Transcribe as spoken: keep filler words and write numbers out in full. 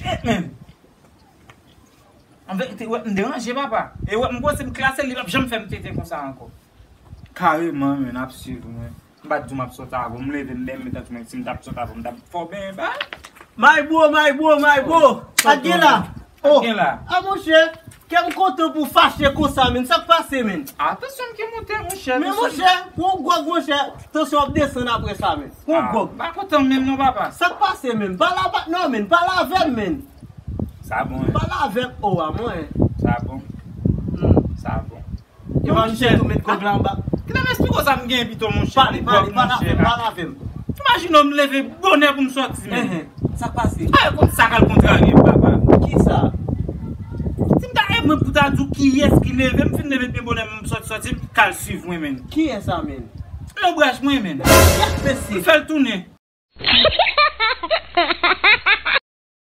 Eh, men. An verite, wè m deranje, papa. E wè m gwo, si m klase, li p ap janm fè m tete konsa ankò. Kareman, men, ap swiv mwen. M pa t di w m ap sòti avè w, m leve m menm, men tankou si m t ap sòti avè w, m t ap fè w benyen ba. My bro, my bro, my bro. Sa k gen la? Oh, gen la? Ah, monchè, kè m kontan pou w fache konsa, men. Sa k pase, men? Ah, tansyon m ki monte, monchè. Men, monchè, pran gwòg, monchè. Tansyon ap desann apre sa, men. Pran gwòg. M pa kontan menm non, papa. Sa k pase, men? Pale avè, non, men. Pale avè m, men. Sa bon, hein? Pale avè m, oh, a mwen. Sa bon. Hmm. Sa bon. Yo, monchè, tou met gwòg la anba. Kite m esplike w sa m gen pito, monchè. Pale, pale, pale avè m, pale avè m. Imajine w m leve bonè pou m sòti, men. Enhen, sa k pase? A, e konn sa k al kontrarye m, papa. Kisa? Si m ta, e mwen pou ta di w kiyès ki leve, m fin leve byen bonè, m sòti, sòti, k al swiv mwen, men. Kiyès sa, men? Lonbraj mwen, men. Kèt mesye. M fè l tounen.